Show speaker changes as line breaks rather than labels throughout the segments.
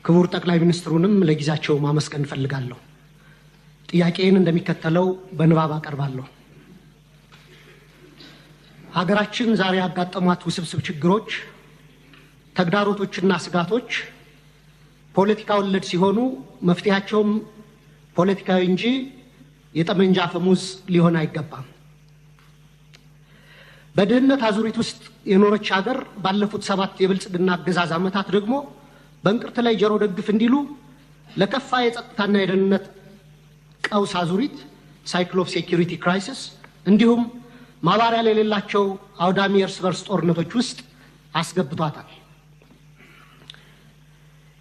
ክቡር ጠቅላይ ሚኒስትሩንም ለጊዜያቸው ማመስገን እፈልጋለሁ። ጥያቄን እንደሚከተለው በንባብ አቀርባለሁ። ሀገራችን ዛሬ ያጋጠሟት ውስብስብ ችግሮች፣ ተግዳሮቶችና ስጋቶች ፖለቲካ ወለድ ሲሆኑ መፍትሄያቸውም ፖለቲካዊ እንጂ የጠመንጃ አፈሙዝ ሊሆን አይገባም። በድህነት አዙሪት ውስጥ የኖረች ሀገር ባለፉት 7 የብልጽግና አገዛዝ ዓመታት ደግሞ በእንቅርት ላይ ጆሮ ደግፍ እንዲሉ ለከፋ የጸጥታና የደህንነት ቀውስ አዙሪት cycle of security crisis እንዲሁም ማባሪያ ለሌላቸው አውዳሚ የእርስ በርስ ጦርነቶች ውስጥ አስገብቷታል።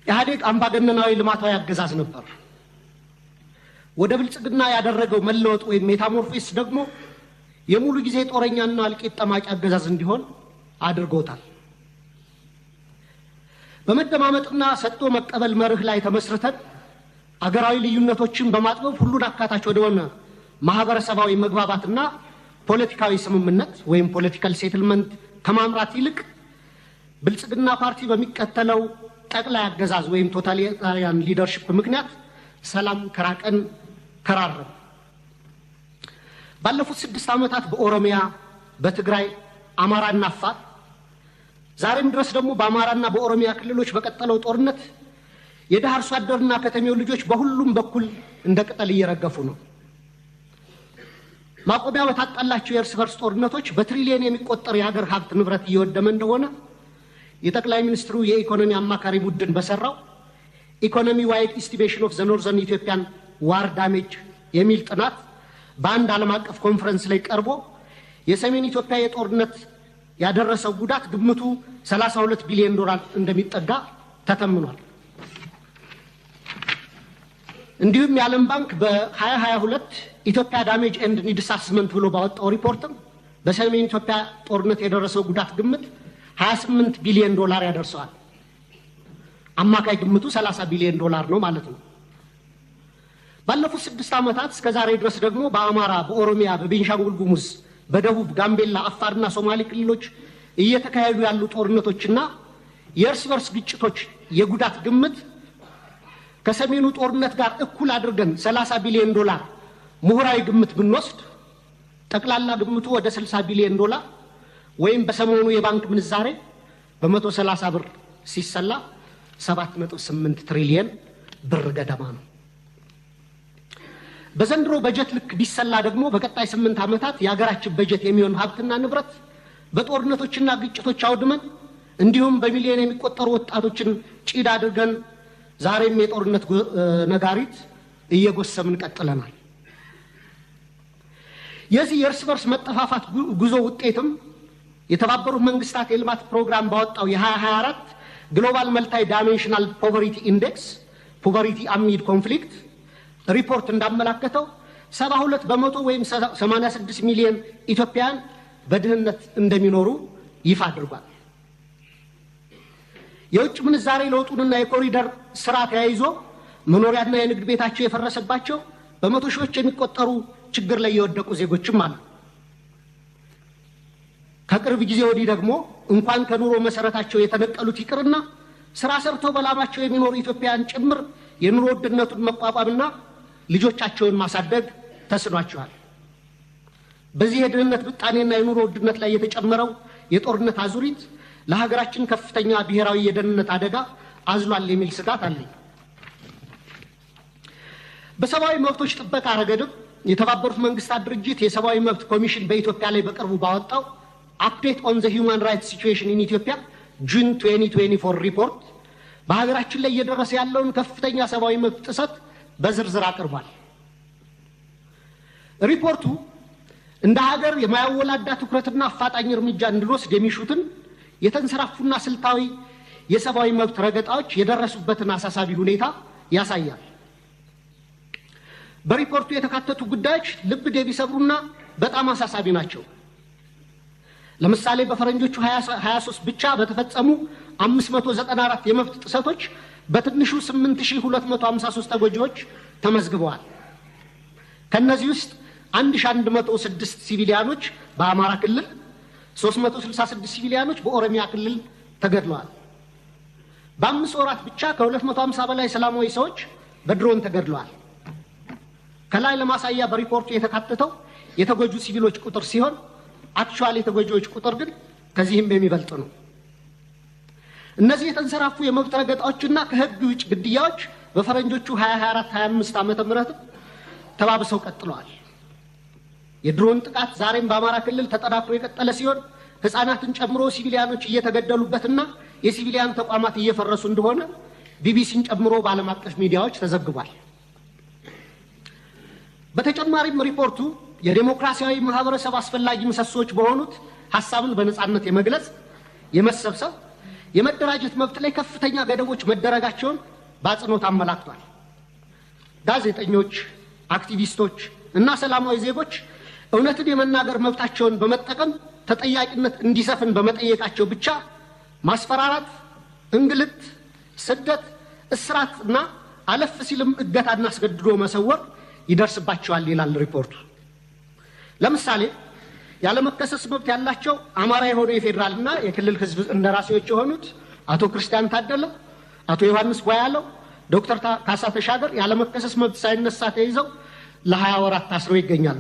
ኢህአዴግ አምባገነናዊ ልማታዊ አገዛዝ ነበር። ወደ ብልጽግና ያደረገው መለወጥ ወይም metamorphosis ደግሞ የሙሉ ጊዜ ጦረኛና እልቂት ጠማቂ አገዛዝ እንዲሆን አድርጎታል። በመደማመጥና ሰጥቶ መቀበል መርህ ላይ ተመስርተን አገራዊ ልዩነቶችን በማጥበብ ሁሉን አካታች ወደሆነ ማህበረሰባዊ መግባባትና ፖለቲካዊ ስምምነት ወይም political settlement ከማምራት ይልቅ ብልጽግና ፓርቲ በሚከተለው ጠቅላይ አገዛዝ ወይም totalitarian leadership ምክንያት ሰላም ከራቀን ከራረም። ባለፉት 6 ዓመታት በኦሮሚያ፣ በትግራይ፣ አማራና አፋር ዛሬም ድረስ ደግሞ በአማራና በኦሮሚያ ክልሎች በቀጠለው ጦርነት የድሃ አርሶ አደርና ከተሜው ልጆች በሁሉም በኩል እንደ ቅጠል እየረገፉ ነው። ማቆሚያ በታጣላቸው የእርስ በርስ ጦርነቶች በትሪሊየን የሚቆጠር የሀገር ሀብት ንብረት እየወደመ እንደሆነ የጠቅላይ ሚኒስትሩ የኢኮኖሚ አማካሪ ቡድን በሰራው Economy wide estimation of the Northern Ethiopian war damage የሚል ጥናት በአንድ ዓለም አቀፍ ኮንፈረንስ ላይ ቀርቦ የሰሜን ኢትዮጵያ የጦርነት ያደረሰው ጉዳት ግምቱ 32 ቢሊዮን ዶላር እንደሚጠጋ ተተምኗል። እንዲሁም የዓለም ባንክ በ2022 Ethiopia damage and needs assessment ብሎ ባወጣው ሪፖርትም በሰሜን ኢትዮጵያ ጦርነት የደረሰው ጉዳት ግምት 28 ቢሊዮን ዶላር ያደርሰዋል። አማካይ ግምቱ 30 ቢሊዮን ዶላር ነው ማለት ነው። ባለፉት 6 ዓመታት እስከ ዛሬ ድረስ ደግሞ በአማራ፣ በኦሮሚያ፣ በቤንሻንጉል ጉሙዝ፣ በደቡብ፣ ጋምቤላ፣ አፋርና ሶማሌ ክልሎች እየተካሄዱ ያሉ ጦርነቶችና የእርስ በርስ ግጭቶች የጉዳት ግምት ከሰሜኑ ጦርነት ጋር እኩል አድርገን 30 ቢሊዮን ዶላር ምሁራዊ ግምት ብንወስድ ጠቅላላ ግምቱ ወደ 60 ቢሊዮን ዶላር ወይም በሰሞኑ የባንክ ምንዛሬ በ130 ብር ሲሰላ 7.8 ትሪሊየን ብር ገደማ ነው። በዘንድሮ በጀት ልክ ቢሰላ ደግሞ በቀጣይ 8 ዓመታት የሀገራችን በጀት የሚሆን ሀብትና ንብረት በጦርነቶችና ግጭቶች አውድመን እንዲሁም በሚሊዮን የሚቆጠሩ ወጣቶችን ጭድ አድርገን ዛሬም የጦርነት ነጋሪት እየጎሰምን ቀጥለናል። የዚህ የእርስ በርስ መጠፋፋት ጉዞ ውጤትም የተባበሩት መንግስታት የልማት ፕሮግራም ባወጣው የ2024 Global Multidimensional Poverty Index Poverty Amid Conflict ሪፖርት እንዳመላከተው 72% ወይም 86 ሚሊዮን ኢትዮጵያውያን በድህነት እንደሚኖሩ ይፋ አድርጓል። የውጭ ምንዛሬ ለውጡንና የኮሪደር ስራ ተያይዞ መኖሪያና የንግድ ቤታቸው የፈረሰባቸው በመቶ ሺዎች የሚቆጠሩ ችግር ላይ የወደቁ ዜጎችም አሉ። ከቅርብ ጊዜ ወዲህ ደግሞ እንኳን ከኑሮ መሰረታቸው የተነቀሉት ይቅርና ስራ ሰርተው በላባቸው የሚኖሩ ኢትዮጵያውያን ጭምር የኑሮ ውድነቱን መቋቋምና ልጆቻቸውን ማሳደግ ተስኗቸዋል። በዚህ የድህነት ምጣኔና የኑሮ ውድነት ላይ የተጨመረው የጦርነት አዙሪት ለሀገራችን ከፍተኛ ብሔራዊ የደህንነት አደጋ አዝሏል የሚል ስጋት አለኝ። በሰብአዊ መብቶች ጥበቃ ረገድም የተባበሩት መንግስታት ድርጅት የሰብአዊ መብት ኮሚሽን በኢትዮጵያ ላይ በቅርቡ ባወጣው Update on the Human Rights Situation in Ethiopia June 2024 ሪፖርት በሀገራችን ላይ እየደረሰ ያለውን ከፍተኛ ሰብአዊ መብት ጥሰት በዝርዝር አቅርቧል። ሪፖርቱ እንደ ሀገር የማያወላዳ ትኩረትና አፋጣኝ እርምጃ እንድንወስድ የሚሹትን የተንሰራፉና ስልታዊ የሰብአዊ መብት ረገጣዎች የደረሱበትን አሳሳቢ ሁኔታ ያሳያል። በሪፖርቱ የተካተቱ ጉዳዮች ልብ የሚሰብሩና በጣም አሳሳቢ ናቸው። ለምሳሌ በፈረንጆቹ 23 ብቻ በተፈጸሙ 594 የመብት ጥሰቶች በትንሹ 8253 ተጎጂዎች ተመዝግበዋል። ከነዚህ ውስጥ 1106 ሲቪሊያኖች በአማራ ክልል፣ 366 ሲቪሊያኖች በኦሮሚያ ክልል ተገድለዋል። በ5 ወራት ብቻ ከ250 በላይ ሰላማዊ ሰዎች በድሮን ተገድለዋል። ከላይ ለማሳያ በሪፖርቱ የተካተተው የተጎጁ ሲቪሎች ቁጥር ሲሆን actual የተጎጂዎች ቁጥር ግን ከዚህም የሚበልጥ ነው። እነዚህ የተንሰራፉ የመብት ረገጣዎችና ከህግ ውጭ ግድያዎች በፈረንጆቹ 2024 25 ዓመተ ምህረት ተባብሰው ቀጥለዋል። የድሮን ጥቃት ዛሬም በአማራ ክልል ተጠናክሮ የቀጠለ ሲሆን ህፃናትን ጨምሮ ሲቪሊያኖች እየተገደሉበትና የሲቪሊያን ተቋማት እየፈረሱ እንደሆነ ቢቢሲን ጨምሮ በዓለም አቀፍ ሚዲያዎች ተዘግቧል። በተጨማሪም ሪፖርቱ የዲሞክራሲያዊ ማህበረሰብ አስፈላጊ ምሰሶዎች በሆኑት ሐሳብን በነጻነት የመግለጽ፣ የመሰብሰብ፣ የመደራጀት መብት ላይ ከፍተኛ ገደቦች መደረጋቸውን በአጽንኦት አመላክቷል። ጋዜጠኞች፣ አክቲቪስቶች እና ሰላማዊ ዜጎች እውነትን የመናገር መብታቸውን በመጠቀም ተጠያቂነት እንዲሰፍን በመጠየቃቸው ብቻ ማስፈራራት፣ እንግልት፣ ስደት፣ እስራትና አለፍ ሲልም እገታና አስገድዶ መሰወር ይደርስባቸዋል ይላል ሪፖርቱ። ለምሳሌ ያለመከሰስ መብት ያላቸው አማራ የሆኑ የፌዴራልና የክልል ህዝብ እንደራሴዎች የሆኑት አቶ ክርስቲያን ታደለ፣ አቶ ዮሐንስ ቧያለው፣ ዶክተር ካሳ ተሻገር ያለመከሰስ መብት ሳይነሳ ተይዘው ለ20 ወራት ታስረው ይገኛሉ።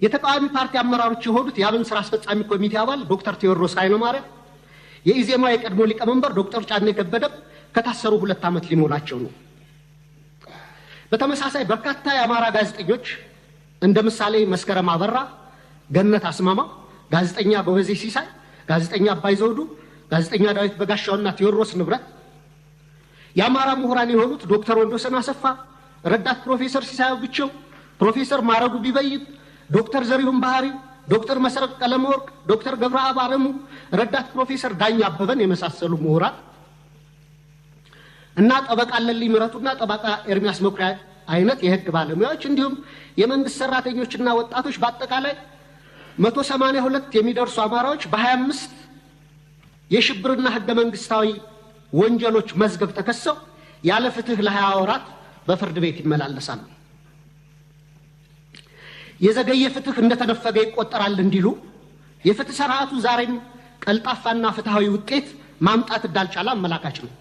የተቃዋሚ ፓርቲ አመራሮች የሆኑት የአብን ስራ አስፈጻሚ ኮሚቴ አባል ዶክተር ቴዎድሮስ ኃይለማርያም፣ የኢዜማ የቀድሞ ሊቀመንበር ዶክተር ጫኔ ከበደ ከታሰሩ 2 ዓመት ሊሞላቸው ነው። በተመሳሳይ በርካታ የአማራ ጋዜጠኞች እንደ ምሳሌ መስከረም አበራ፣ ገነት አስማማ፣ ጋዜጠኛ ጎበዜ ሲሳይ፣ ጋዜጠኛ አባይ ዘውዱ፣ ጋዜጠኛ ዳዊት በጋሻውና ቴዎድሮስ ንብረት፣ የአማራ ምሁራን የሆኑት ዶክተር ወንዶሰን አሰፋ፣ ረዳት ፕሮፌሰር ሲሳይ አውግቸው፣ ፕሮፌሰር ማረጉ ቢበይን፣ ዶክተር ዘሪሁን ባህሪ፣ ዶክተር መሰረት ቀለመወርቅ፣ ዶክተር ገብረአብ አረሙ፣ ረዳት ፕሮፌሰር ዳኛ አበበን የመሳሰሉ ምሁራን እና ጠበቃ አለልኝ ምረቱና ጠበቃ ኤርሚያስ መኩሪያ አይነት የህግ ባለሙያዎች እንዲሁም የመንግስት ሰራተኞችና ወጣቶች በአጠቃላይ 182 የሚደርሱ አማራዎች በ25 የሽብርና ህገ መንግስታዊ ወንጀሎች መዝገብ ተከሰው ያለ ፍትህ ለ20 ወራት በፍርድ ቤት ይመላለሳሉ። የዘገየ ፍትህ እንደተነፈገ ይቆጠራል እንዲሉ የፍትህ ስርዓቱ ዛሬም ቀልጣፋና ፍትሃዊ ውጤት ማምጣት እንዳልቻለ አመላካች ነው።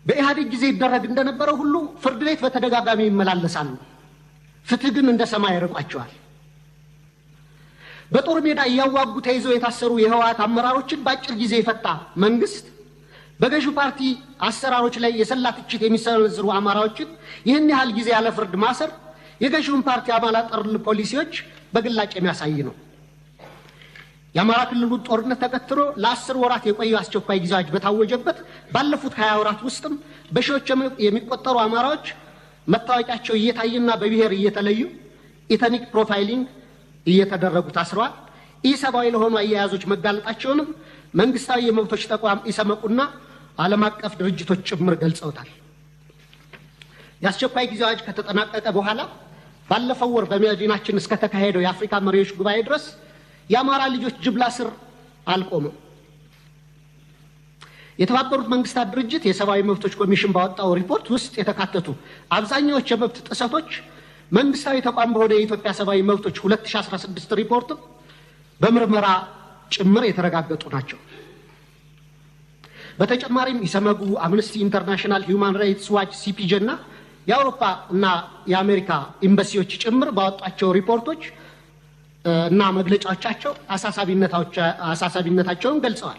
በኢህአዴግ ጊዜ ይደረግ እንደነበረው ሁሉ ፍርድ ቤት በተደጋጋሚ ይመላለሳሉ። ፍትህ ግን እንደ ሰማይ ይርቋቸዋል። በጦር ሜዳ እያዋጉ ተይዘው የታሰሩ የህወሓት አመራሮችን በአጭር ጊዜ የፈታ መንግስት በገዢው ፓርቲ አሰራሮች ላይ የሰላ ትችት የሚሰነዝሩ አማራዎችን ይህን ያህል ጊዜ ያለ ፍርድ ማሰር የገዢውን ፓርቲ አማራ ጠል ፖሊሲዎች በግላጭ የሚያሳይ ነው። የአማራ ክልሉን ጦርነት ተከትሎ ለ10 ወራት የቆየው አስቸኳይ ጊዜ አዋጅ በታወጀበት ባለፉት 20 ወራት ውስጥም በሺዎች የሚቆጠሩ አማራዎች መታወቂያቸው እየታየና በብሔር እየተለዩ ethnic profiling እየተደረጉ ታስረዋል። ኢሰብአዊ ለሆኑ አያያዞች መጋለጣቸውንም መንግስታዊ የመብቶች ተቋም ኢሰመቁና ዓለም አቀፍ ድርጅቶች ጭምር ገልጸውታል። የአስቸኳይ ጊዜ አዋጅ ከተጠናቀቀ በኋላ ባለፈው ወር በመዲናችን እስከ ተካሄደው የአፍሪካ መሪዎች ጉባኤ ድረስ የአማራ ልጆች ጅምላ ስር አልቆመም። የተባበሩት መንግስታት ድርጅት የሰብአዊ መብቶች ኮሚሽን ባወጣው ሪፖርት ውስጥ የተካተቱ አብዛኛዎቹ የመብት ጥሰቶች መንግስታዊ ተቋም በሆነ የኢትዮጵያ ሰብአዊ መብቶች 2016 ሪፖርት በምርመራ ጭምር የተረጋገጡ ናቸው። በተጨማሪም ኢሰመጉ፣ አምነስቲ ኢንተርናሽናል፣ ሂውማን ራይትስ ዋች፣ ሲፒጄ እና የአውሮፓ እና የአሜሪካ ኤምባሲዎች ጭምር ባወጣቸው ሪፖርቶች እና መግለጫዎቻቸው አሳሳቢነታቸውን ገልጸዋል።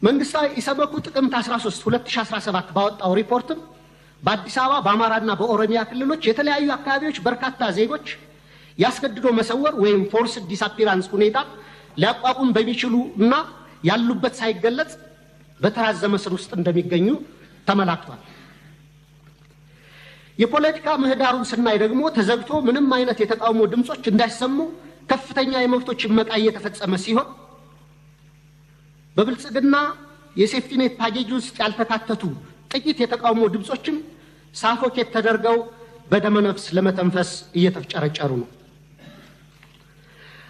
መንግስታዊ ኢሰመጉ ጥቅምት 13 2017 ባወጣው ሪፖርትም በአዲስ አበባ በአማራና በኦሮሚያ ክልሎች የተለያዩ አካባቢዎች በርካታ ዜጎች ያስገድዶ መሰወር ወይም forced disappearance ሁኔታ ሊያቋቁም በሚችሉ እና ያሉበት ሳይገለጽ በተራዘመ እስር ውስጥ እንደሚገኙ ተመላክቷል። የፖለቲካ ምህዳሩን ስናይ ደግሞ ተዘግቶ ምንም አይነት የተቃውሞ ድምጾች እንዳይሰሙ ከፍተኛ የመብቶች እመቃ እየተፈጸመ ሲሆን በብልጽግና የ safety net package ውስጥ ያልተካተቱ ጥቂት የተቃውሞ ድምጾችም suffocate ተደርገው በደመነፍስ ለመተንፈስ እየተፍጨረጨሩ ነው።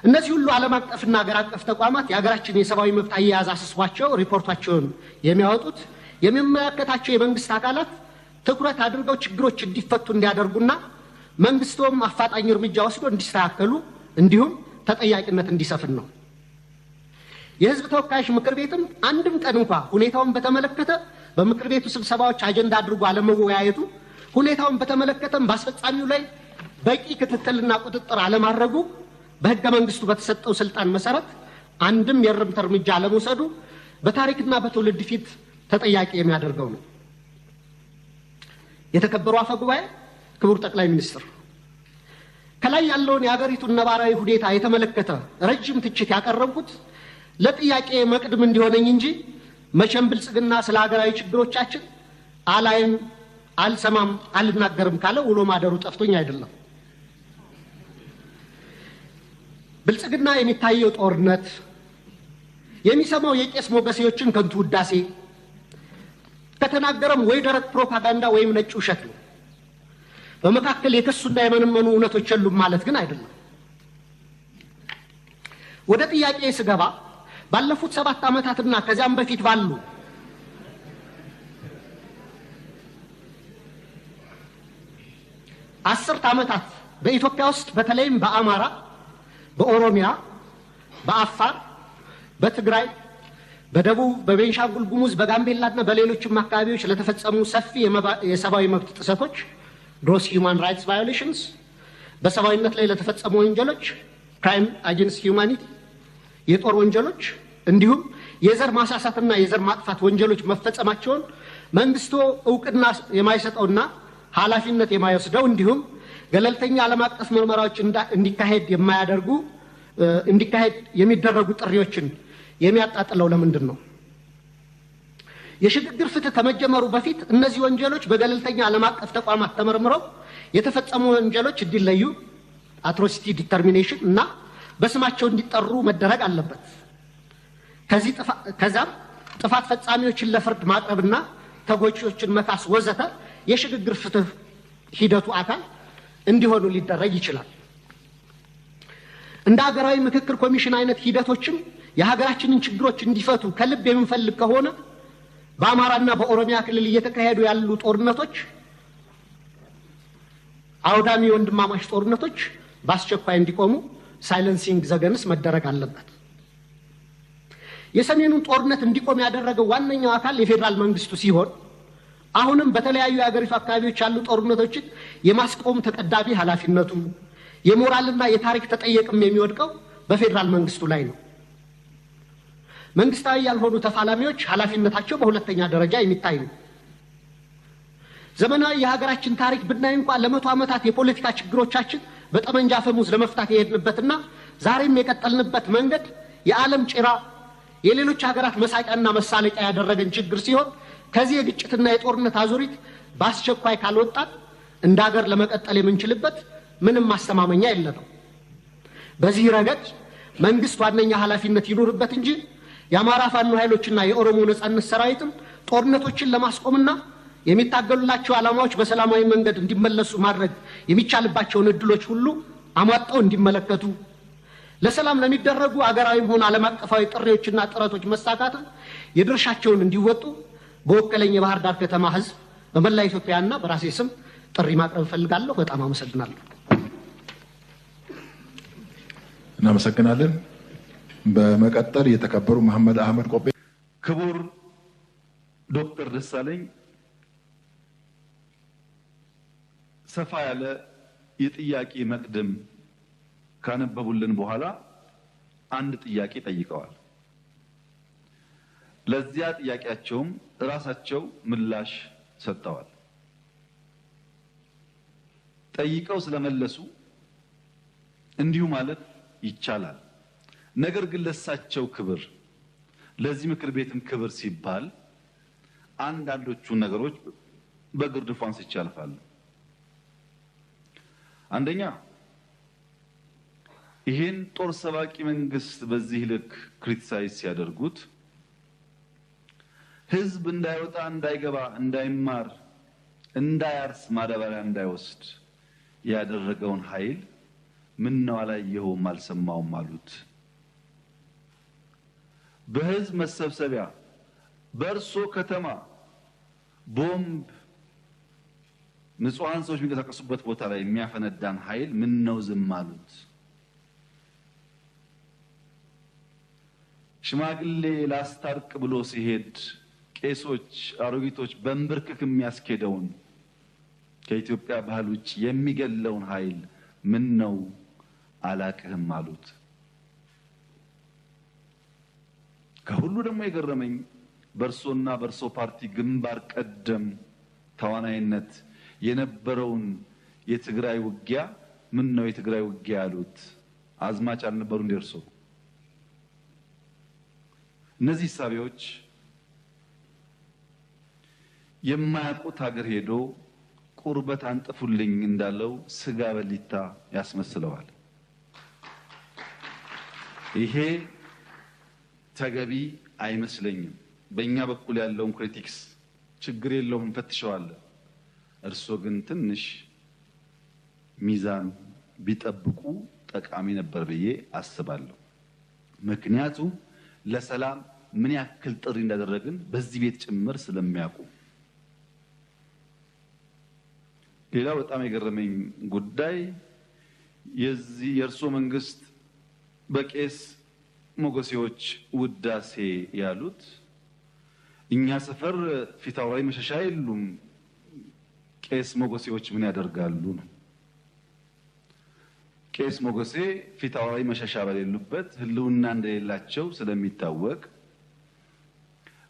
እነዚህ ሁሉ ዓለም አቀፍና ሀገር አቀፍ ተቋማት የሀገራችን የሰብአዊ መብት አያያዝ አሳስቧቸው ሪፖርታቸውን የሚያወጡት የሚመለከታቸው የመንግስት አካላት ትኩረት አድርገው ችግሮች እንዲፈቱ እንዲያደርጉና መንግስቶም አፋጣኝ እርምጃ ወስዶ እንዲስተካከሉ እንዲሁም ተጠያቂነት እንዲሰፍን ነው። የህዝብ ተወካዮች ምክር ቤትም አንድም ቀን እንኳ ሁኔታውን በተመለከተ በምክር ቤቱ ስብሰባዎች አጀንዳ አድርጎ አለመወያየቱ፣ ሁኔታውን በተመለከተም በአስፈጻሚው ላይ በቂ ክትትልና ቁጥጥር አለማድረጉ፣ በህገ መንግስቱ በተሰጠው ስልጣን መሰረት አንድም የእርምት እርምጃ አለመውሰዱ በታሪክና በትውልድ ፊት ተጠያቂ የሚያደርገው ነው። የተከበሩ አፈ ጉባኤ፣ ክቡር ጠቅላይ ሚኒስትር፣ ከላይ ያለውን የሀገሪቱን ነባራዊ ሁኔታ የተመለከተ ረጅም ትችት ያቀረብኩት ለጥያቄ መቅድም እንዲሆነኝ እንጂ መቼም ብልጽግና ስለ ሀገራዊ ችግሮቻችን አላይም፣ አልሰማም፣ አልናገርም ካለ ውሎ ማደሩ ጠፍቶኝ አይደለም። ብልጽግና የሚታየው ጦርነት፣ የሚሰማው የቄስ ሞገሴዎችን ከንቱ ውዳሴ፣ ከተናገረም ወይ ደረቅ ፕሮፓጋንዳ ወይም ነጭ ውሸት ነው። በመካከል የከሱና የመነመኑ እውነቶች የሉም ማለት ግን አይደለም። ወደ ጥያቄ ስገባ ባለፉት 7 ዓመታትና ከዚያም በፊት ባሉ 10 ዓመታት በኢትዮጵያ ውስጥ በተለይም በአማራ፣ በኦሮሚያ፣ በአፋር፣ በትግራይ፣ በደቡብ፣ በቤንሻንጉል ጉሙዝ፣ በጋምቤላና በሌሎችም አካባቢዎች ለተፈጸሙ ሰፊ የሰብአዊ መብት ጥሰቶች gross human rights violations፣ በሰብአዊነት ላይ ለተፈጸሙ ወንጀሎች crime against humanity፣ የጦር ወንጀሎች እንዲሁም የዘር ማሳሳትና የዘር ማጥፋት ወንጀሎች መፈጸማቸውን መንግስቱ እውቅና የማይሰጠውና ኃላፊነት የማይወስደው እንዲሁም ገለልተኛ ዓለም አቀፍ ምርመራዎች እንዲካሄድ የማያደርጉ እንዲካሄድ የሚደረጉ ጥሪዎችን የሚያጣጥለው ለምንድን ነው? የሽግግር ፍትህ ከመጀመሩ በፊት እነዚህ ወንጀሎች በገለልተኛ ዓለም አቀፍ ተቋማት ተመርምረው የተፈጸሙ ወንጀሎች እንዲለዩ atrocity determination እና በስማቸው እንዲጠሩ መደረግ አለበት። ከዚያም ጥፋት ፈጻሚዎችን ለፍርድ ማቅረብና ተጎጂዎችን መካስ ወዘተ የሽግግር ፍትህ ሂደቱ አካል እንዲሆኑ ሊደረግ ይችላል። እንደ ሀገራዊ ምክክር ኮሚሽን አይነት ሂደቶችም የሀገራችንን ችግሮች እንዲፈቱ ከልብ የምንፈልግ ከሆነ በአማራና በኦሮሚያ ክልል እየተካሄዱ ያሉ ጦርነቶች፣ አውዳሚ ወንድማማች ጦርነቶች በአስቸኳይ እንዲቆሙ silencing the guns መደረግ አለበት። የሰሜኑን ጦርነት እንዲቆም ያደረገው ዋነኛው አካል የፌዴራል መንግስቱ ሲሆን አሁንም በተለያዩ የሀገሪቱ አካባቢዎች ያሉ ጦርነቶችን የማስቆም ተቀዳሚ ኃላፊነቱ የሞራልና የታሪክ ተጠየቅም የሚወድቀው በፌዴራል መንግስቱ ላይ ነው። መንግስታዊ ያልሆኑ ተፋላሚዎች ኃላፊነታቸው በሁለተኛ ደረጃ የሚታይ ነው። ዘመናዊ የሀገራችን ታሪክ ብናይ እንኳን ለ100 ዓመታት የፖለቲካ ችግሮቻችን በጠመንጃ አፈሙዝ ለመፍታት የሄድንበትና ዛሬም የቀጠልንበት መንገድ የዓለም ጭራ የሌሎች ሀገራት መሳቂያና መሳለቂያ ያደረገን ችግር ሲሆን ከዚህ የግጭትና የጦርነት አዙሪት በአስቸኳይ ካልወጣን እንደ ሀገር ለመቀጠል የምንችልበት ምንም ማስተማመኛ የለንም። በዚህ ረገድ መንግስት ዋነኛ ኃላፊነት ይኑርበት እንጂ የአማራ ፋኖ ኃይሎችና የኦሮሞ ነጻነት ሰራዊትም ጦርነቶችን ለማስቆምና የሚታገሉላቸው ዓላማዎች በሰላማዊ መንገድ እንዲመለሱ ማድረግ የሚቻልባቸውን እድሎች ሁሉ አሟጠው እንዲመለከቱ፣ ለሰላም ለሚደረጉ አገራዊም ሆነ ዓለም አቀፋዊ ጥሪዎችና ጥረቶች መሳካት የድርሻቸውን እንዲወጡ በወከለኝ የባህር ዳር ከተማ ህዝብ በመላ ኢትዮጵያና በራሴ ስም ጥሪ ማቅረብ እፈልጋለሁ። በጣም አመሰግናለሁ።
እናመሰግናለን። በመቀጠል የተከበሩ መሐመድ አህመድ ቆቤ።
ክቡር ዶክተር ደሳለኝ ሰፋ ያለ የጥያቄ መቅድም ካነበቡልን በኋላ አንድ ጥያቄ ጠይቀዋል። ለዚያ ጥያቄያቸውም ራሳቸው ምላሽ ሰጥተዋል። ጠይቀው ስለመለሱ እንዲሁ ማለት ይቻላል። ነገር ግን ለሳቸው ክብር፣ ለዚህ ምክር ቤትም ክብር ሲባል አንዳንዶቹ ነገሮች በግርድፉ አንስቼ አልፋለሁ። አንደኛ፣ ይሄን ጦር ሰባቂ መንግስት በዚህ ልክ criticize ሲያደርጉት ህዝብ እንዳይወጣ፣ እንዳይገባ፣ እንዳይማር፣ እንዳያርስ፣ ማዳበሪያ እንዳይወስድ ያደረገውን ኃይል ምነው አላየኸውም አልሰማውም አሉት። በህዝብ መሰብሰቢያ በእርሶ ከተማ ቦምብ ንጹሃን ሰዎች የሚንቀሳቀሱበት ቦታ ላይ የሚያፈነዳን ኃይል ምነው ዝም አሉት? ሽማግሌ ላስታርቅ ብሎ ሲሄድ ቄሶች፣ አሮጊቶች በእንብርክክ የሚያስኬደውን ከኢትዮጵያ ባህል ውጭ የሚገለውን ኃይል ምን ነው አላቅህም አሉት። ከሁሉ ደግሞ የገረመኝ በእርሶና በእርሶ ፓርቲ ግንባር ቀደም ተዋናይነት የነበረውን የትግራይ ውጊያ ምን ነው የትግራይ ውጊያ ያሉት? አዝማች አልነበሩ እንደ እርሶ? እነዚህ ሳቢዎች የማያውቁት ሀገር ሄዶ ቁርበት አንጥፉልኝ እንዳለው ስጋ በሊታ ያስመስለዋል። ይሄ ተገቢ አይመስለኝም። በእኛ በኩል ያለውን critics ችግር የለውም እንፈትሸዋለን። እርሶ ግን ትንሽ ሚዛን ቢጠብቁ ጠቃሚ ነበር ብዬ አስባለሁ። ምክንያቱም ለሰላም ምን ያክል ጥሪ እንዳደረግን በዚህ ቤት ጭምር ስለሚያውቁ። ሌላው በጣም የገረመኝ ጉዳይ የዚህ የእርሶ መንግስት በቄስ ሞገሴዎች ውዳሴ ያሉት እኛ ሰፈር ፊታውራሪ መሸሻ የሉም፣ ቄስ ሞገሴዎች ምን ያደርጋሉ ነው። ቄስ ሞገሴ ፊታውራሪ መሸሻ በሌሉበት ህልውና እንደሌላቸው ስለሚታወቅ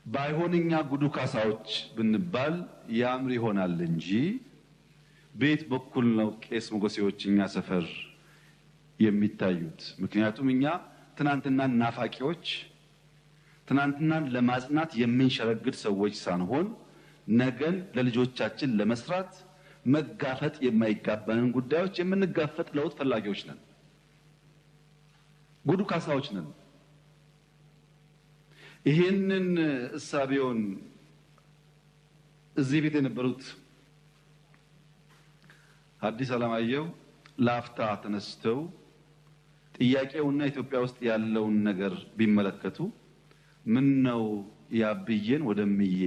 ባይሆን እኛ ጉዱ ካሳዎች ብንባል ያምር ይሆናል እንጂ ቤት በኩል ነው ቄስ ሞገሴዎች እኛ ሰፈር የሚታዩት። ምክንያቱም እኛ ትናንትናን ናፋቂዎች፣ ትናንትናን ለማጽናት የምንሸረግድ ሰዎች ሳንሆን ነገን ለልጆቻችን ለመስራት መጋፈጥ የማይጋባንን ጉዳዮች የምንጋፈጥ ለውጥ ፈላጊዎች ነን። ጉዱ ካሳዎች ነን። ይሄንን እሳቤውን እዚህ ቤት የነበሩት ሐዲስ ዓለማየሁ ላፍታ ተነስተው ጥያቄውና ኢትዮጵያ ውስጥ ያለውን ነገር ቢመለከቱ ምን ነው ያብዬን ወደምዬ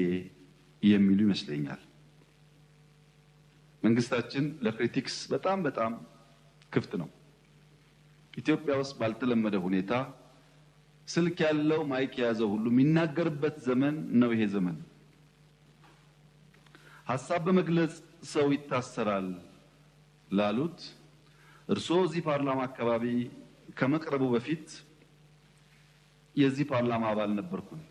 የሚሉ ይመስለኛል። መንግስታችን ለክሪቲክስ በጣም በጣም ክፍት ነው። ኢትዮጵያ ውስጥ ባልተለመደ ሁኔታ ስልክ ያለው mic የያዘው ሁሉ የሚናገርበት ዘመን ነው ይሄ ዘመን። ሐሳብ በመግለጽ ሰው ይታሰራል ላሉት እርሶ እዚህ ፓርላማ አካባቢ ከመቅረቡ በፊት የዚህ ፓርላማ አባል ነበርኩኝ።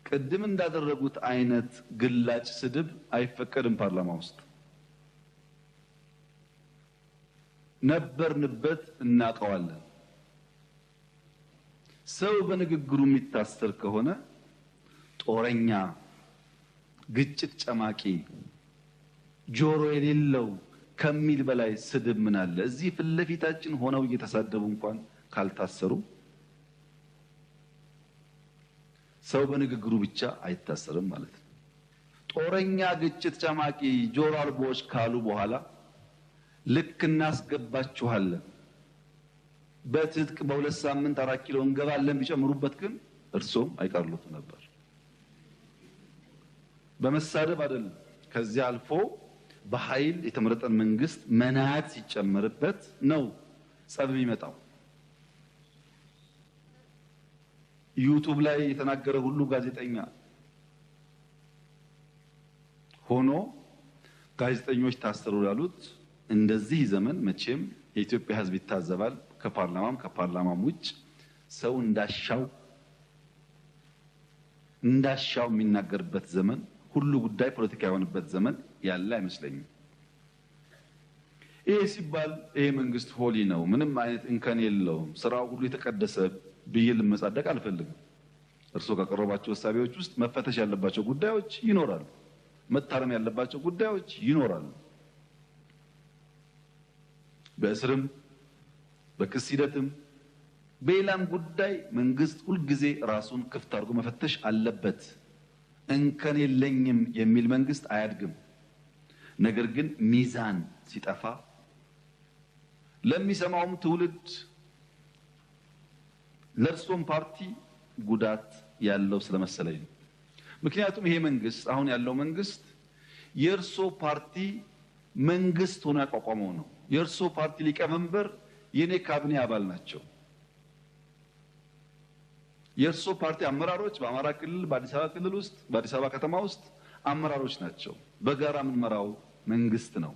ቅድም እንዳደረጉት አይነት ግላጭ ስድብ አይፈቀድም ፓርላማ ውስጥ። ነበርንበት፣ እናውቀዋለን። ሰው በንግግሩ የሚታሰር ከሆነ ጦረኛ፣ ግጭት ጨማቂ፣ ጆሮ የሌለው ከሚል በላይ ስድብ ምን አለ? እዚህ ፊት ለፊታችን ሆነው እየተሳደቡ እንኳን ካልታሰሩ ሰው በንግግሩ ብቻ አይታሰርም ማለት ነው። ጦረኛ፣ ግጭት ጨማቂ፣ ጆሮ አልቦዎች ካሉ በኋላ ልክ እናስገባችኋለን፣ በትጥቅ በሁለት ሳምንት 4 ኪሎ እንገባለን ቢጨምሩበት ግን እርሶም አይቀርሉትም ነበር። በመሳደብ አይደለም፣ ከዚያ አልፎ በኃይል የተመረጠን መንግስት መናት ሲጨመርበት ነው ጸብ የሚመጣው። ዩቲዩብ ላይ የተናገረ ሁሉ ጋዜጠኛ ሆኖ ጋዜጠኞች ታሰሩ ላሉት እንደዚህ ዘመን መቼም የኢትዮጵያ ሕዝብ ይታዘባል። ከፓርላማም ከፓርላማም ውጭ ሰው እንዳሻው እንዳሻው የሚናገርበት ዘመን፣ ሁሉ ጉዳይ ፖለቲካ የሆነበት ዘመን ያለ አይመስለኝም። ይሄ ሲባል ይሄ መንግስት ሆሊ ነው፣ ምንም አይነት እንከን የለውም፣ ስራው ሁሉ የተቀደሰ ብዬ ልመጻደቅ አልፈልግም። እርሶ ካቀረቧቸው እሳቤዎች ውስጥ መፈተሽ ያለባቸው ጉዳዮች ይኖራሉ፣ መታረም ያለባቸው ጉዳዮች ይኖራሉ። በእስርም በክስ ሂደትም በሌላም ጉዳይ መንግስት ሁልጊዜ ራሱን ክፍት አድርጎ መፈተሽ አለበት። እንከን የለኝም የሚል መንግስት አያድግም። ነገር ግን ሚዛን ሲጠፋ ለሚሰማውም ትውልድ ለእርሶም ፓርቲ ጉዳት ያለው ስለመሰለኝ ነው። ምክንያቱም ይሄ መንግስት አሁን ያለው መንግስት የእርሶ ፓርቲ መንግስት ሆኖ ያቋቋመው ነው። የእርሶ ፓርቲ ሊቀመንበር የኔ ካቢኔ አባል ናቸው። የእርሶ ፓርቲ አመራሮች በአማራ ክልል፣ በአዲስ አበባ ክልል ውስጥ፣ በአዲስ አበባ ከተማ ውስጥ አመራሮች ናቸው። በጋራ የምንመራው መንግስት ነው።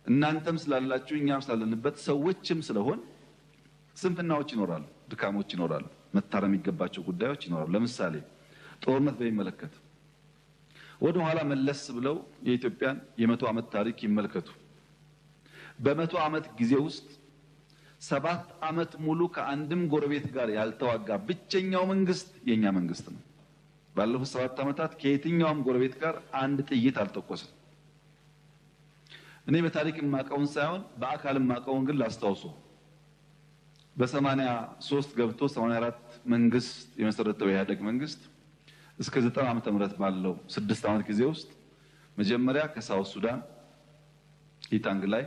እናንተም ስላላችሁ እኛም ስላለንበት ሰዎችም ስለሆን ስንፍናዎች ይኖራሉ፣ ድካሞች ይኖራሉ፣ መታረም የሚገባቸው ጉዳዮች ይኖራሉ። ለምሳሌ ጦርነት በሚመለከት ወደ ኋላ መለስ ብለው የኢትዮጵያን የ100 ዓመት ታሪክ ይመልከቱ። በ100 ዓመት ጊዜ ውስጥ 7 ዓመት ሙሉ ከአንድም ጎረቤት ጋር ያልተዋጋ ብቸኛው መንግስት የኛ መንግስት ነው። ባለፉት 7 ዓመታት ከየትኛውም ጎረቤት ጋር አንድ ጥይት አልተኮስም። እኔ በታሪክ የማውቀውን ሳይሆን በአካል የማውቀውን ግን ላስታውሶ። በ83 ገብቶ 84 መንግስት የመሰረተው የኢህአዴግ መንግስት እስከ 90 ዓመተ ምህረት ባለው 6 ዓመት ጊዜ ውስጥ መጀመሪያ ከሳውዝ ሱዳን ኢታንግ ላይ፣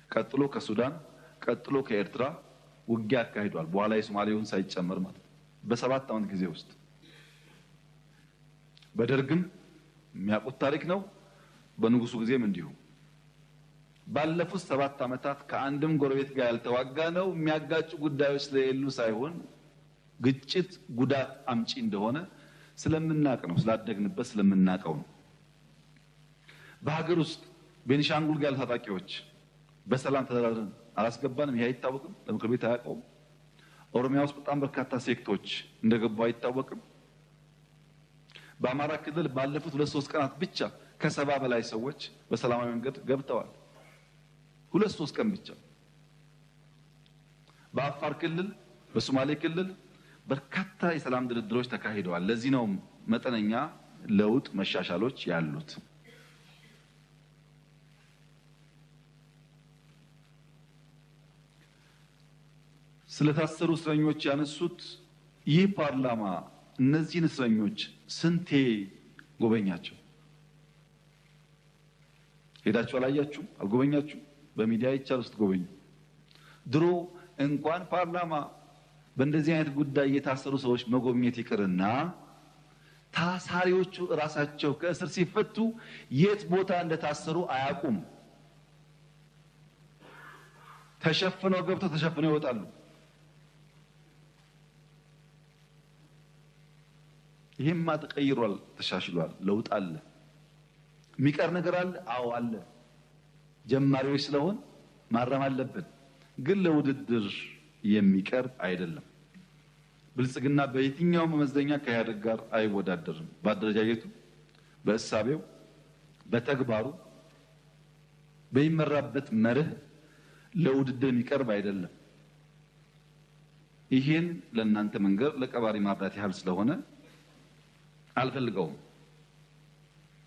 ቀጥሎ ከሱዳን፣ ቀጥሎ ከኤርትራ ውጊያ አካሂዷል። በኋላ የሶማሌውን ሳይጨመር ማለት ነው። በ7 ዓመት ጊዜ ውስጥ በደርግም የሚያውቁት ታሪክ ነው። በንጉሱ ጊዜም እንዲሁ። ባለፉት 7 ዓመታት ከአንድም ጎረቤት ጋር ያልተዋጋ ነው የሚያጋጩ ጉዳዮች ስለሌሉ ሳይሆን ግጭት ጉዳት አምጪ እንደሆነ ስለምናቅ ነው፣ ስላደግንበት ስለምናቀው ነው። በሀገር ውስጥ ቤኒሻንጉል ጋር ታጣቂዎች በሰላም ተደራድረን አላስገባንም። ይሄ አይታወቅም፣ ለምክር ቤት አያውቀውም። ኦሮሚያ ውስጥ በጣም በርካታ sect ኦች እንደገቡ አይታወቅም። በአማራ ክልል ባለፉት 2-3 ቀናት ብቻ ከ70 በላይ ሰዎች በሰላማዊ መንገድ ገብተዋል። 2-3 ቀን ብቻ። በአፋር ክልል፣ በሶማሌ ክልል በርካታ የሰላም ድርድሮች ተካሂደዋል። ለዚህ ነው መጠነኛ ለውጥ መሻሻሎች ያሉት። ስለታሰሩ እስረኞች ያነሱት ይህ ፓርላማ እነዚህን እስረኞች ስንቴ ጎበኛቸው? ሄዳችሁ አላያችሁም? አልጎበኛችሁም? በሚዲያ ይቻል ስትጎበኙ። ድሮ እንኳን ፓርላማ በእንደዚህ አይነት ጉዳይ የታሰሩ ሰዎች መጎብኘት ይቅርና ታሳሪዎቹ ራሳቸው ከእስር ሲፈቱ የት ቦታ እንደታሰሩ አያውቁም። ተሸፍነው ገብተው ተሸፍነው ይወጣሉ። ይሄማ ተቀይሯል፣ ተሻሽሏል፣ ለውጥ አለ። የሚቀር ነገር አለ? አዎ አለ። ጀማሪዎች ስለሆን ማረም አለብን፣ ግን ለውድድር የሚቀርብ አይደለም። ብልጽግና በየትኛው መመዘኛ ከኢህአዴግ ጋር አይወዳደርም። በአደረጃጀቱ፣ በእሳቤው፣ በተግባሩ፣ በሚመራበት መርህ ለውድድር የሚቀርብ አይደለም። ይሄን ለእናንተ መንገር ለቀባሪ ማብራት ያህል ስለሆነ አልፈልገውም።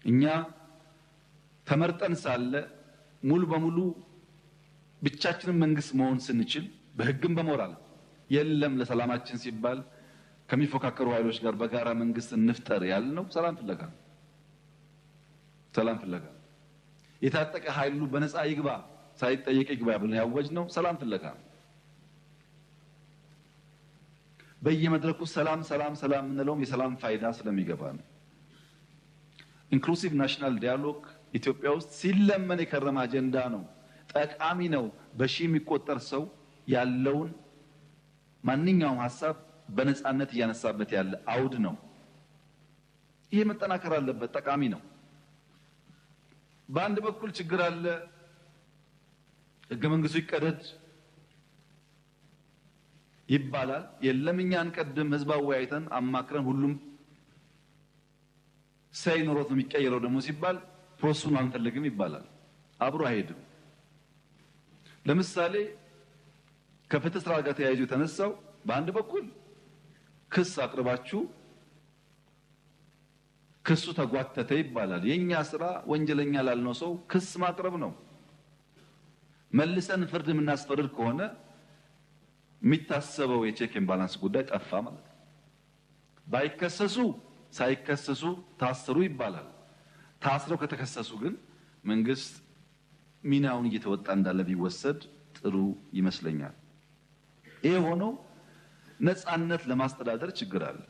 እኛ ተመርጠን ሳለ ሙሉ በሙሉ ብቻችንን መንግስት መሆን ስንችል በህግም በሞራል የለም ለሰላማችን ሲባል ከሚፎካከሩ ኃይሎች ጋር በጋራ መንግስት እንፍጠር ያልነው ሰላም ፍለጋ ነው። ሰላም ፍለጋ። የታጠቀ ኃይሉ በነፃ ይግባ ሳይጠየቅ ይግባ ብለን ያወጅነው ሰላም ፍለጋ ነው። በየመድረኩ ሰላም ሰላም ሰላም የምንለውም የሰላም ፋይዳ ስለሚገባ ነው። Inclusive national dialogue ኢትዮጵያ ውስጥ ሲለመን የከረመ አጀንዳ ነው። ጠቃሚ ነው። በሺህ የሚቆጠር ሰው ያለውን ማንኛውም ሐሳብ በነፃነት እያነሳበት ያለ አውድ ነው። ይሄ መጠናከር አለበት። ጠቃሚ ነው። በአንድ በኩል ችግር አለ፣ ህገ መንግስቱ ይቀደድ ይባላል። የለም እኛ አንቀድም፣ ህዝብ አወያይተን አማክረን ሁሉም ሳይኖሮት ነው የሚቀየረው ደግሞ ሲባል process ኡን አንፈልግም ይባላል። አብሮ አይሄድም። ለምሳሌ ከፍትህ ስርዓት ጋር ተያይዞ የተነሳው በአንድ በኩል ክስ አቅርባችሁ ክሱ ተጓተተ ይባላል። የኛ ስራ ወንጀለኛ ላልነው ሰው ክስ ማቅረብ ነው። መልሰን ፍርድ የምናስፈርድ ከሆነ የሚታሰበው የ check and balance ጉዳይ ጠፋ ማለት ነው። ባይከሰሱ ሳይከሰሱ ታሰሩ ይባላል። ታስረው ከተከሰሱ ግን መንግስት ሚናውን እየተወጣ እንዳለ ቢወሰድ ጥሩ ይመስለኛል። ይሄ ሆኖ ነፃነት ለማስተዳደር ችግር አለ።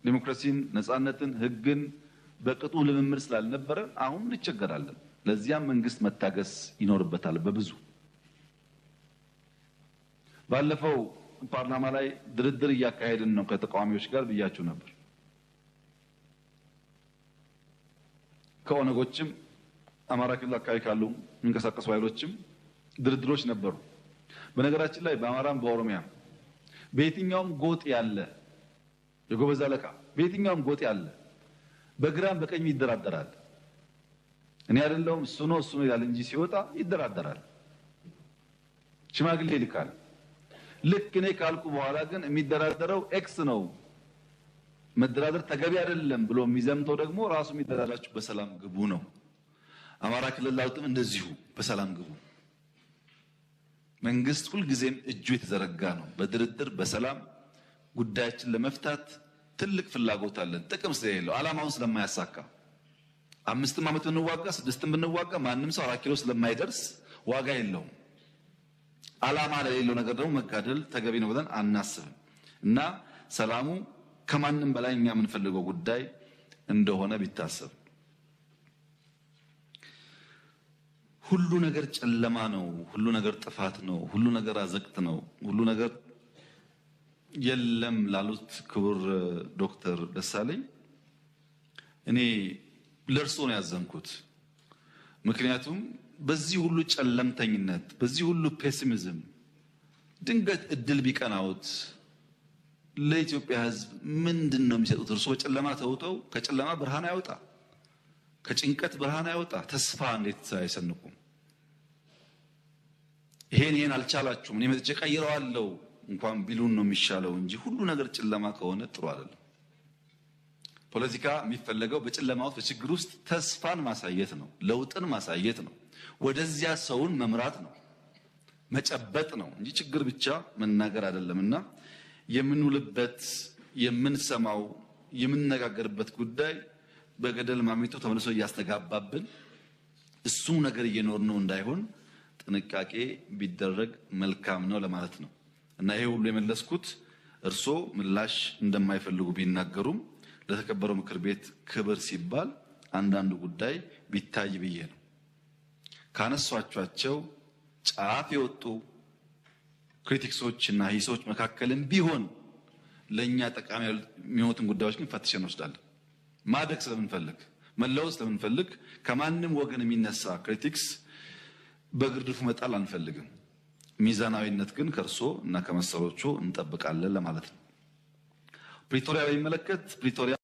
ዲሞክራሲን፣ ነፃነትን፣ ህግን በቅጡ ልምምድ ስላልነበረ አሁን እንቸገራለን። ለዚያም መንግስት መታገስ ይኖርበታል በብዙ። ባለፈው ፓርላማ ላይ ድርድር እያካሄድን ነው ከተቃዋሚዎች ጋር ብያችሁ ነበር። ከኦነጎችም አማራ ክልል አካባቢ ካሉ የሚንቀሳቀሱ ኃይሎችም ድርድሮች ነበሩ። በነገራችን ላይ በአማራም በኦሮሚያም በየትኛውም ጎጥ ያለ የጎበዝ አለቃ በየትኛውም ጎጥ ያለ በግራም በቀኝ ይደራደራል። እኔ አይደለሁም እሱ ነው እሱ ነው ይላል እንጂ ሲወጣ ይደራደራል። ሽማግሌ ይልካል። ልክ እኔ ካልኩ በኋላ ግን የሚደራደረው X ነው፣ መደራደር ተገቢ አይደለም ብሎ የሚዘምተው ደግሞ ራሱ የሚደራደራችሁ በሰላም ግቡ ነው። አማራ ክልል ላሉትም እንደዚሁ በሰላም ግቡ። መንግስት ሁልጊዜም እጁ የተዘረጋ ነው። በድርድር በሰላም ጉዳያችን ለመፍታት ትልቅ ፍላጎት አለን። ጥቅም ስለሌለው ዓላማውን ስለማያሳካ 5 ዓመት ብንዋጋ 6 ብንዋጋ ማንም ሰው 4 ኪሎ ስለማይደርስ ዋጋ የለውም። ዓላማ ለሌለው ነገር ደግሞ መጋደል ተገቢ ነው ብለን አናስብም እና ሰላሙ ከማንም በላይ እኛ የምንፈልገው ጉዳይ እንደሆነ ቢታሰብ። ሁሉ ነገር ጨለማ ነው፣ ሁሉ ነገር ጥፋት ነው፣ ሁሉ ነገር አዘቅት ነው፣ ሁሉ ነገር የለም ላሉት ክቡር ዶክተር ደሳለኝ እኔ ለእርሶ ነው ያዘንኩት። ምክንያቱም በዚህ ሁሉ ጨለምተኝነት፣ በዚህ ሁሉ pessimism ድንገት እድል ቢቀናውት ለኢትዮጵያ ሕዝብ ምንድን ነው የሚሰጡት? እርሶ በጨለማ ተውጠው ከጨለማ ብርሃን አይወጣ፣ ከጭንቀት ብርሃን አይወጣ፣ ተስፋ እንዴት አይሰንቁም? ይሄን አልቻላችሁም እኔ መጥቼ ቀይረዋለሁ እንኳን ቢሉን ነው የሚሻለው እንጂ ሁሉ ነገር ጨለማ ከሆነ ጥሩ አይደለም። ፖለቲካ የሚፈለገው በጨለማ ውስጥ በችግር ውስጥ ተስፋን ማሳየት ነው፣ ለውጥን ማሳየት ነው፣ ወደዚያ ሰውን መምራት ነው፣ መጨበጥ ነው እንጂ ችግር ብቻ መናገር አይደለምና የምንውልበት የምንሰማው የምንነጋገርበት ጉዳይ በገደል ማሚቶ ተመልሶ እያስተጋባብን እሱ ነገር እየኖርነው እንዳይሆን ጥንቃቄ ቢደረግ መልካም ነው ለማለት ነው። እና ይሄ ሁሉ የመለስኩት እርሶ ምላሽ እንደማይፈልጉ ቢናገሩም ለተከበረው ምክር ቤት ክብር ሲባል አንዳንዱ ጉዳይ ቢታይ ብዬ ነው። ካነሷቸው ጫፍ የወጡ critics ኦች እና ሂሶች መካከልም ቢሆን ለኛ ጠቃሚ የሚሆኑትን ጉዳዮች ግን ፈትሸን እንወስዳለን። ማደግ ስለምንፈልግ መለወጥ ስለምንፈልግ ከማንም ወገን የሚነሳ critics በግርድፉ መጣል አንፈልግም። ሚዛናዊነት ግን ከእርሶ እና ከመሰሎቹ እንጠብቃለን ለማለት ነው። ፕሪቶሪያ በሚመለከት ፕሪቶሪያ